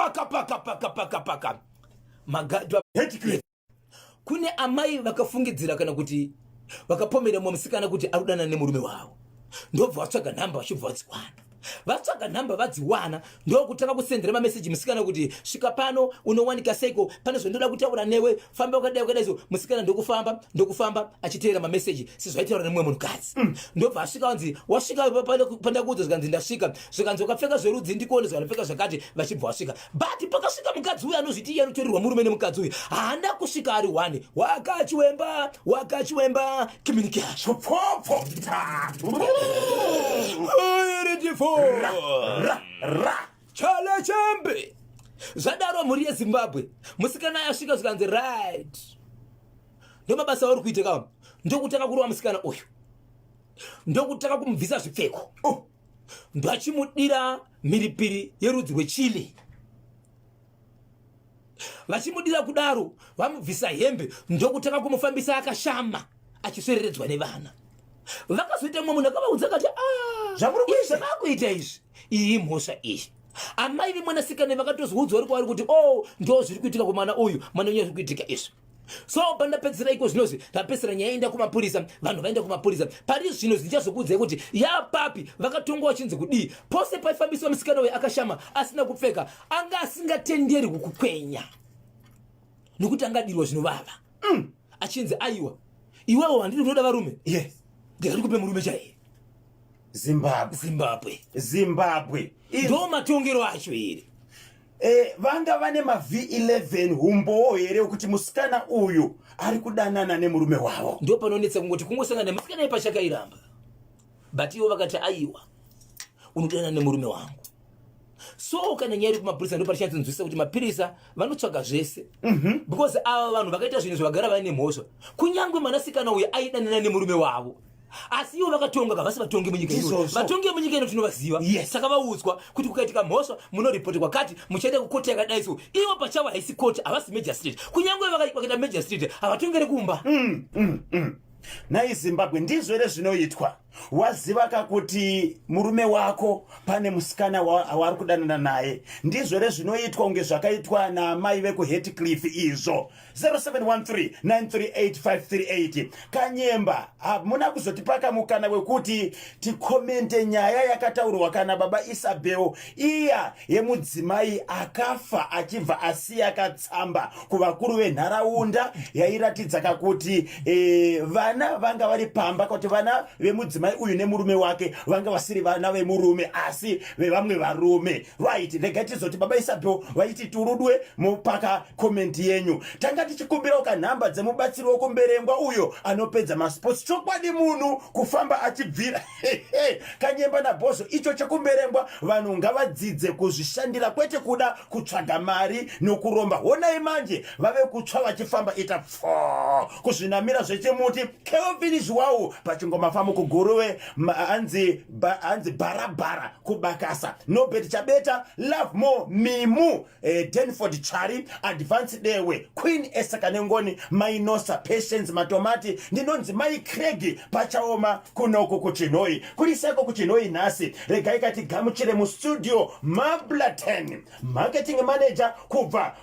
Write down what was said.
paka paka paka paka paka magadwa. Headcliff. Kune amai vakafungidzira kana kuti vakapomera mumwe musikana kuti ari kudanana nemurume wavo, ndobva vatsvaga nhamba, vachibva vadziwana. Vatsvaga nhamba, vadziwana, ndokutanga kusendera mameseji musikana kuti, "Svika pano, unowanika seiko? Pane zvondoda kutaura newe, famba wakadai wakadai." So musikana ndokufamba, ndokufamba achiteera mameseji sezvaitaura nemumwe munhukadzi. Ndobva asvika, wanzi, "Wasvika pandakuudza?" Zvikanzi, "Ndasvika." Zvikanzi, "Wakapfeka zverudzi ndikuone?" Zvikanopfeka zvakati. Vachibva vasvika, but pakasvika mukadzi uyu anozviti iye anotorerwa murume nemukadzi uyu, haana kusvika ari one. Wakachiwemba, wakachiwemba communication. Pfopfo. Iritifo. Ra ra. Chale chembe. Zvadaro, mhuri yeZimbabwe, musikana asvika, zvikanzi, "Right, ndo mabasa auri kuita kama." Ndokutanga kurova musikana uyu, ndokutanga kumubvisa zvipfeko. Oh. Ndachimudira mhiripiri yerudzi rwechili. Vachimudira kudaro, vamubvisa hembe, ndokutanga kumufambisa akashama, achisvereredzwa nevana. Vakazoita mumwe munhu akavaudza akati, "Ah, Zvamuri kuita?" Izvi zvavakuita izvi, iyi imhosva iyi. Amai vemwanasikana vakatozoudzwa uri kwavari kuti, "O, ndo zviri kuitika kumwana uyu, mwana wenyu zviri kuitika izvi." So pandapedzisira iko zvinozvi, ndapedzisira nyaya yaenda kumapurisa, vanhu vaenda kumapurisa. Pari zvino zvindichazokuudzai kuti yapapi, vakatongwa vachinzi kudii. Pose paifambiswa musikana uyu akashama, asina kupfeka, anga asingatenderwi kukwenya nokuti angadirwa zvinovava. Achinzi, "Aiwa, iwewo handidi, unoda varume, ndikati kupe murume chaiye." Zimbabwe. Zimbabwe. Zimbabwe. Ndo matongero acho here? Vanga vane maV11 humbowo here wekuti musikana uyu ari kudanana nemurume wavo? Ndo panonetsa, kungoti kungosangana nemusikana yepachakairamba, but ivo vakati, "Aiwa, unodanana nemurume wangu." So kana nyaya iri kumapurisa, ndo parichanzonzwisisa kuti mapurisa vanotsvaga zvese, because ava vanhu vakaita zvinhu zvavagara vaine mhosva. Kunyange mwanasikana uyu aidanana nemurume wavo, asi ivo vakatonga, kavasi vatongi munyika ino. Ndizvozvo. Vatongi vemunyika ino tinovaziva. Saka vaudzwa kuti kukaitika mhosva munoripoti kwakati, muchaenda kukoti yakadai. So ivo pachavo haisi koti, havasi magistrate. Kunyange vakaita magistrate, havatongeri kumba. Nhai Zimbabwe, ndizvo here zvinoitwa? Waziva kakuti murume wako pane musikana waari kudanana naye, ndizvo here zvinoitwa kunge zvakaitwa naamai vekuHatcliffe izvo? 0713938538. Kanyemba, hamuna kuzotipa kamukana wekuti tikomente nyaya yakataurwa kana baba Isabel, iya yemudzimai akafa achibva asiya katsamba kuvakuru venharaunda yairatidza kakuti vana vanga vari pamba, kuti vana vemudzimai uyu nemurume wake vanga vasiri vana vemurume asi vevamwe varume. Right, regai tizoti baba Isabel vaiti turudwe mupaka comment yenyu. Tanga tichikumbirawo kanhamba dzemubatsiri wokumberengwa uyo anopedza masports. Chokwadi, munhu kufamba achibvira. Kanyemba nabhozo, icho chekumberengwa, vanhu ngavadzidze kuzvishandira kwete kuda kutsvaga mari nokuromba. Honai manje vave kutsva vachifamba ita pfo kuzvinamira zvechimuti. Kelvin Zhuwau pachingoma kuGuruve, hanzi bharabhara kubakasa. Nobert Chabeta, Love More Mimu, Denford Chari, Advance Dewe, Queen Esakanengoni, Mainosa Patience Matomati. Ndinonzi Mai Craig pachaoma kunoku kuChinhoi. Kuri seko kuChinhoi nhasi? Regai katigamuchire mustudio Mablaten, marketing manager kubva